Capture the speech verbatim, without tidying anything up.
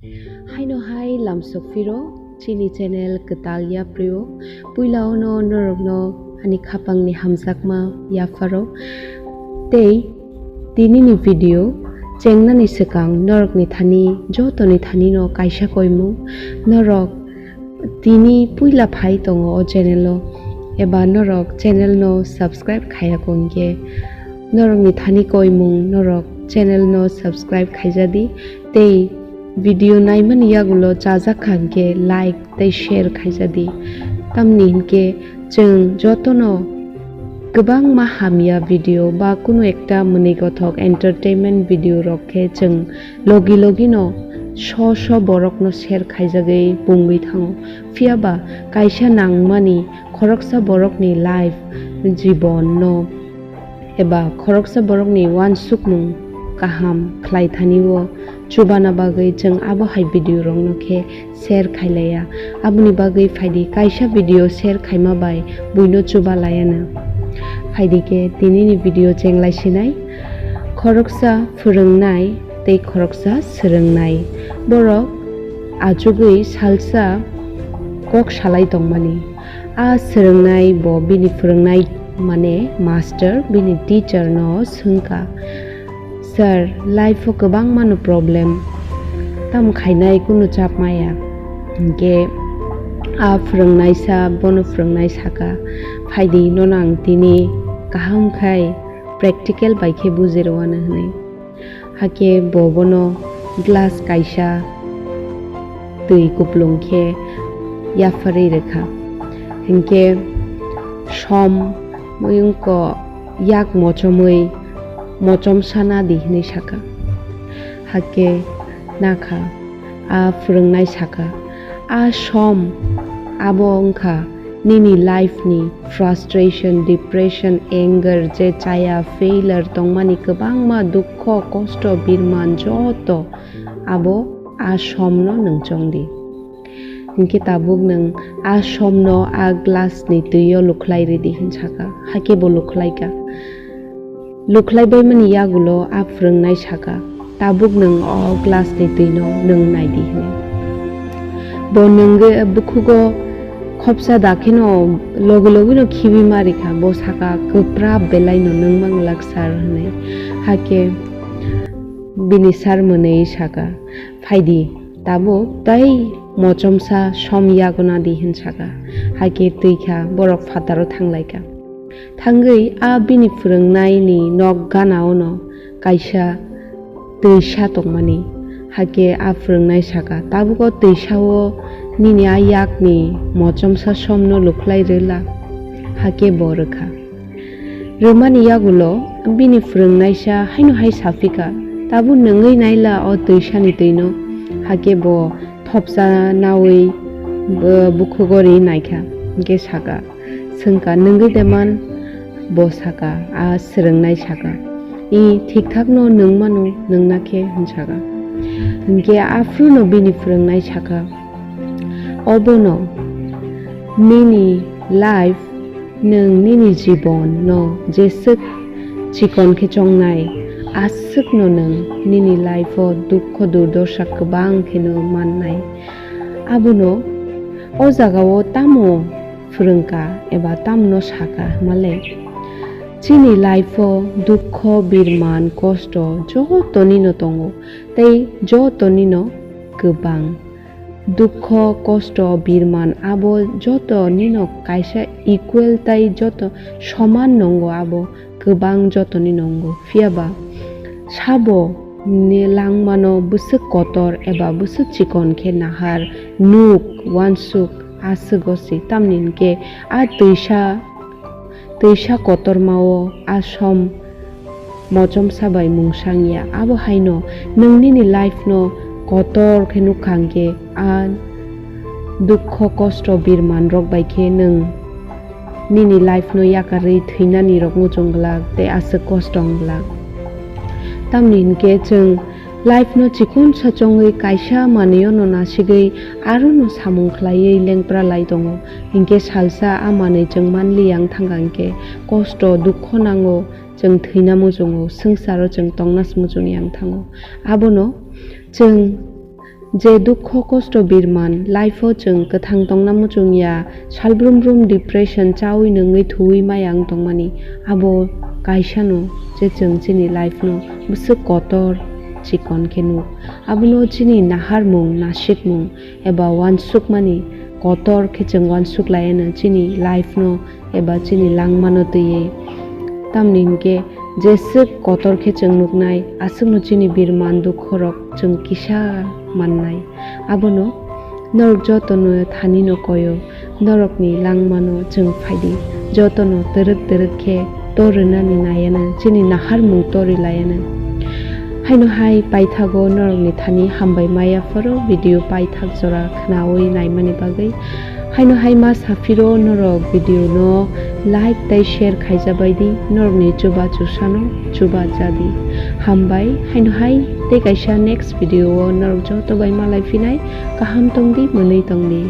Haino hai lamsok phiro chini channel kwtal yaprio, puilaono norokno ani khapangni hamjakma yapharo. Tei tinini video chengnani swkang norokni thani, jotoni thanino kaisa koimung. Norok tini puila phai tongo o channel o, eba norok channel no subscribe khaiya kongkhe, norokni thani koimung norok channel no subscribe khaijadi, tei video naimani yagulo chajak kha hwnkhe like tei share khaijadi. Tamni hinkhe chwng jotono kwbangma hamya video ba kunu ekta mwnwi gothok entertainment video rok khe chwng logi logi no so so borok no share khaijagwi pungwi thango. Phiya ba kaisa nangmani khoroksa borok ni life, jibon no eba khoroksa borok ni uansukmung kaham khlai thani o chubana bagwi chwng abo hai video rok no khe share khailaiya. Aboni bagwi phaidi kaisa video share khaima bai buino chuba laiya no. Phaidi khe tinini video chenglai sinai. Khoroksa phwrwngnai tei khoroksa swrwngnai. Borok achugwi salsa kok salai tongmani. A swrwngnai bo bini phwrwngnai mane master bini teacher no swngkha, "Sir, life o kwbangma no problem, tam khainai kunu chap maya." Hinkhe a phwrwngnaisa bono phwrwngnai saka, "Phaidi nono ang tini kaham khai practical bai khe bujirwano," hwnwi. Hakhe bo bono glass kaisa twi kuplung khe yapharwi rwkha. Hinkhe som muyungko yak mochomwi mochomsa nadi hwnwi saka. Hakhe nakha a phwrwngnai saka, "A som abo wngkha nini life ni frustration, depression, anger, je chaya, failure tongmani kwbangma dukho, kosto, birman joto abo a som no nwng chong di." Hinkhe tabuk nwng a som no a glass ni twi o lukhlai ridi hin saka, hakhe bo lukhlai kha. Lukhlai baimani yagulo a phwrwngnai saka, "Tabuk nwng o glass ni twi no nwng nai di," hwnwi. Bo nwngwi bukhugo khopsa da kheno logi logi no khibi ma rikha, bo saka, "Kwprap belai no nwng mang glak, sir," hwnwi. Hakhe bini sir mwnwi saka, "Phaidi, tabuk tai mochomsa som yago nadi," hin saka. Hakhe twi kha, borok phataro thanglaikha. Thangwi a bini phwrwngnaini nok gana-ono kaisa twisa tongmani. Hakhe a phwrwngnai saka, "Tabuk o twisa-o nini a yakni mochomsa somno lukhlai rwla?" Hakhe bo rwkha. Rwmani yagulo bini phwrwngnaisa haino hai saphikha, "Tabuk nwngwi naila o twisani twino." Hakhe bo thopsa naui bo-, bukhugo ri naikha, hinkhe saka, swngkha, "Nwngwi de man?" Bo saka, a swrwngnai saka, "I, thik thakno nwng mano, nwngna khe," hwn saka. Hinkhe aphruno bini phwrwngnai saka, "Obono nini life, nwng nini jibon no jeswk chikon khe chongnai, aswkno nwng nini life o dukho durdosa kwbang kheno mannai." Abono o jagao tamo phwrwngkha eba tamno saka hwnmale? Chini life o dukho, birman, kosto jotonino tongo, tei jotonino kwbang. Dukho, kosto, birman abo jotonino kaisa equal tei joto soman nongo, abo kwbang jotoni nongo. Phiya ba sabo ni langmano bwswk kotor eba bwswk chikon khe nahar, nuk, uansuk, aswk gosi. Tamni hinkhe a twisa, twisa kotormao a som mochomsa bai mungsang ya. Abo haino nwng nini life no kotor khe nukha hinkhe a dukho kosto birman rok bai khe nwng nini life no yakarwi thwinani rok muchung glak tei aswk kosto wng glak. Tamni hinkhe chwng life no chikon sa chongwi kaisa manwio no nasigwi aro no samung khlaiwi lengpra lai tongo. Hinkhe salsa a manwi chwng manli yang thangkha hinkhe kosto dukho nango, chwng thwina muchungo, swngcharo chwng tongna muchung yang thango. Abono chwng Je dukho kosto birman, life o chwng kwthang tongna muchung ya, salbrum brum depression chaui nungwi thuwi maya wng tongmani, abo kaisano je chwng chini life no bwswk kotor chikon khe nuk. Abono chini naharmung, nasikmung eba uansukmani kotor khe chwng uansuk laiano chini life no eba chini langmano twiwi. Tamni hinkhe jeswk kotor khe chwng nuknai, aswkno chini birman dukhorok chwng kisa mannai. Abono norok jotono thanino koyo, norokni langmano chwng phaidi. Jotono twrwk twrwk khe to rwnani naiano, chini naharmung to rilaiano. Haino hai paithago norokni thani hambai maya phoro video paithak jora khnaui naimani bagwi. Haino hai ma saphiro norok video no like tei share khaijabai di, norokni chuba chusano chuba jadi. Hambai, haino hai tei kaisa next video o norok joto bai malai phinai, kaham tongdi, mwnwi tongdi.